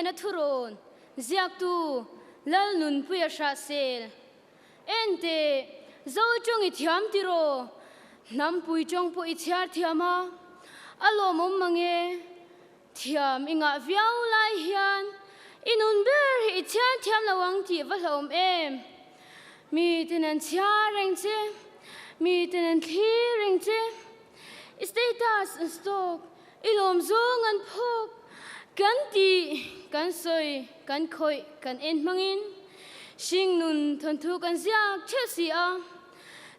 Na thurawn ziaktu Lalnunpuia Hrahsel, Ente, Zo tawng i thiam tiraw? Hnampui tawng pawh i chhiar thiam a, a lawmawm mange. Thiam i ngah viau lai hian i nun ber hi i chhiar thiam lo ang tih va hlauhawm em? Mi ten an chhiar reng che, mi ten an thlir reng che. I status an stalk, I lawm zawng an phawk, kan tih, kan sawi, kan khawih, kan en hmangin hringnun thawnthu kan ziak theuh si a.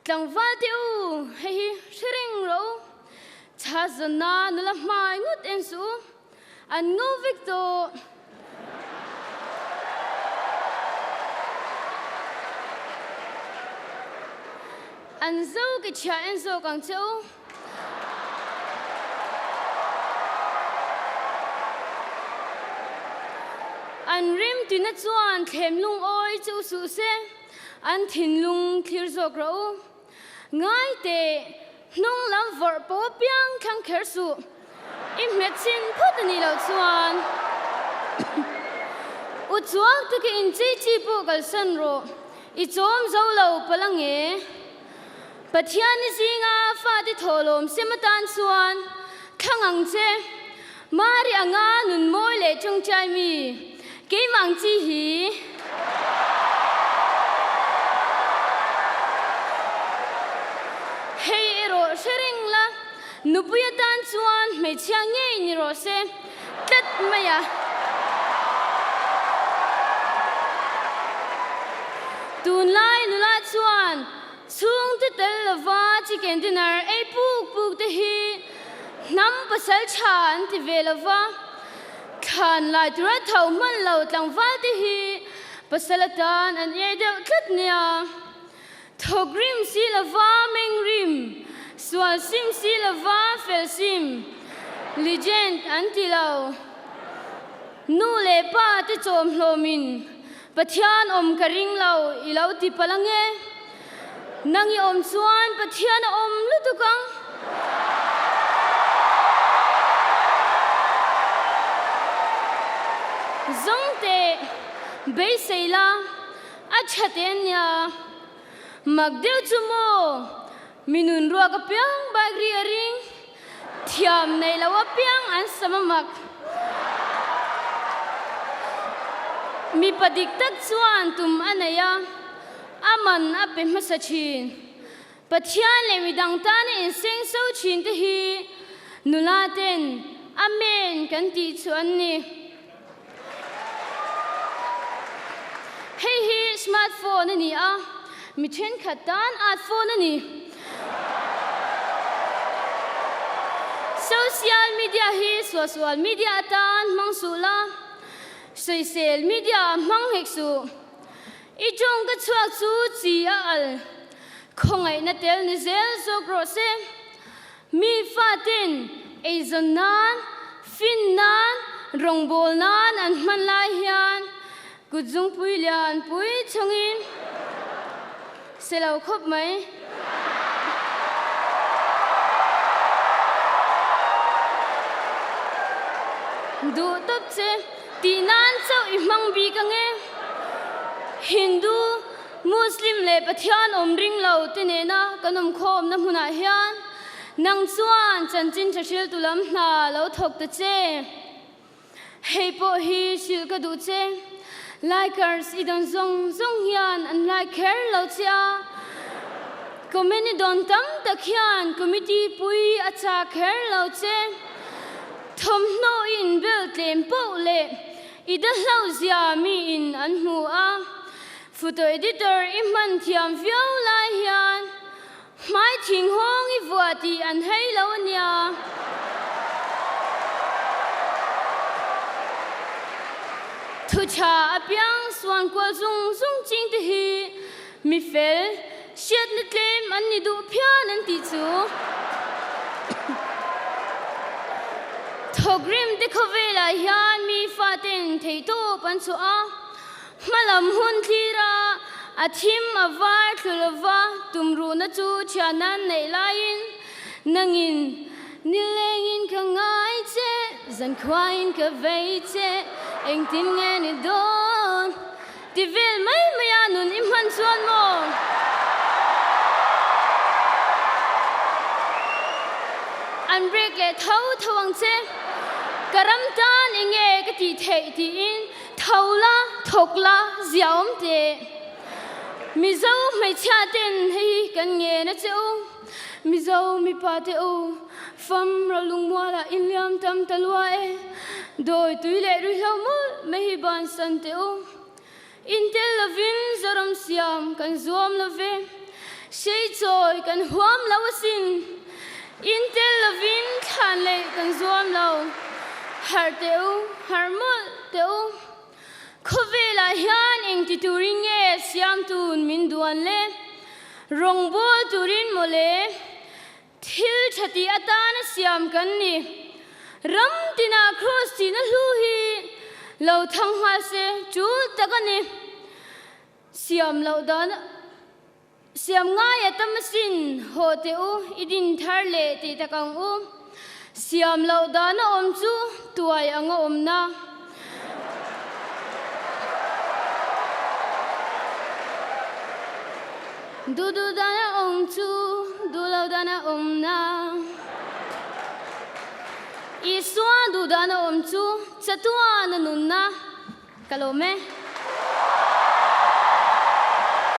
Tlangval te u, hei hi hre reng rawh u. Chha zawnna nula hmai ngawt en suh u, an ngo vek tawh. An zo ke chhia en zawk ang che u. An rim tina chuan thlem lungawi chu suh se, an thinlung thlir zawk rawh u. Ngai teh, hnung lam vawrh pawh piang thlang kher suh. I hmet chin phawt a nih loh chuan u chuak taka inchei chi pawh kalsan rawh, i chawm zo lo palh ange. Pathian i zinga fate thawhlawm sem atan chuan thlang ang che. Mari anga nun mawi leh tawngtai mi keimah ang chi hi. Hei erawh hre reng la, nupui atan chuan hmeichhia ngei ni rawh se tlat mai a. Tunlai nula chuan Chhungte tel lova chicken dinner ei puk puk te hi hnam pasal tha an ti ve lova, thlan lai tura tho hman lo tlangval te hi pasal atan an iai deuh tlat nia. Thawk rim si lova meng rim, sual sim si lova fel sim, legend an ti lo. Nu leh pa te chawm hlawmin Pathian awm ka ring lo, i lo ti palh ange. Nang i awm chuan Pathian a awm lutuk ang. Zawng teh, beisei la, a tha teh ania. Mak deuh chu maw, mi nun ruak apiang bike ri a ring. Thiam nei lo apiang an sam a mak. Mipa dik tak chuan tum a nei a, a man a pe hmasa thin. Pathian leh midang tana inseng so thin te hi nula ten Amen kan tih chu an ni. Hei hi smart phone a ni a, mi thenkhat tan art phone a ni. Social media hi suahsual media atan hmang suh la, sawisel media ah hmang hek suh. I tawng ka chhuak chu chi a al, khawngaihna tel ni zel zawk rawh se. Mi faten eizawn nan, fin nan, rawngbâwl nan an hman lai hian kut zungpui lian pui chungin se lo khawp mai. Duh tawp che tih nan chauh i hmang bik ange. Hindu, Muslim leh Pathian awm ring lo te nena kan awmkhawmna hmunah hian nang chuan chanchin tha hriltu lam hna lo thawk ta che. Hei pawh hi hrilh ka duh che. Likers i dawn zawng zawng hian an like kher lo che a, comment i dawn tam tak hian committee pui a chak kher lo che. Thawmhnaw i inbel tlem poh leh i dahlau zia miin an hmu a. Photo editor i hman thiam viau lai hian hmai thing hawng i vuah tih an hei lo a nia. Thu tha apiang suan kual zung zung ching te hi mi fel, hriatna tlem an ni duh phian an tih chu. Thawkrim te khawvelah hian mi faten theihtawp an chhuah a. Hmalam hun thlira a thim a var thlu lova tumruhna chu thian an neih laiin nangin nilengin ka ngai che, zankhuain ka vei che. Engtin nge ni dawn? Ti vel mai mai a nun i hman chuan maw? An break leh tho tho ang che. Ka ram tan enge ka tih theih tiin tho la, thawk la, zia awm teh. Mizo hmeichhia ten hei hi kan ngen a che u. Mizo mipa te u, fam ro lungmualah inliam tam ta lua e. Dawi tui leh ruihhlo mawlh mai hi bansan teh u. Intel lovin Zoram siam kan zuam lo ve, Hreichawi kan huam lo asin. Intel lovin thlan leh kan zuam lo, Harh teh u, harh mawlh teh u. Khawvelah hian engti turin nge siamtun min duan le? Rawngbawl turin mawle. Thil tha tih atana siam kan ni. Ram tinah Kraws tihna hlu hi lo thang nghal se tul tak a ni. Siam loh dan siam ngai a tam asin haw teh u i din thar leh tih tak ang u. Siam loh dan a awm chu tuai ang a awmna. Duh duh dan a awm chu duh lo dan a awm na. Isua duh dan a awm chu chatuan a nunna. Ka lawm e.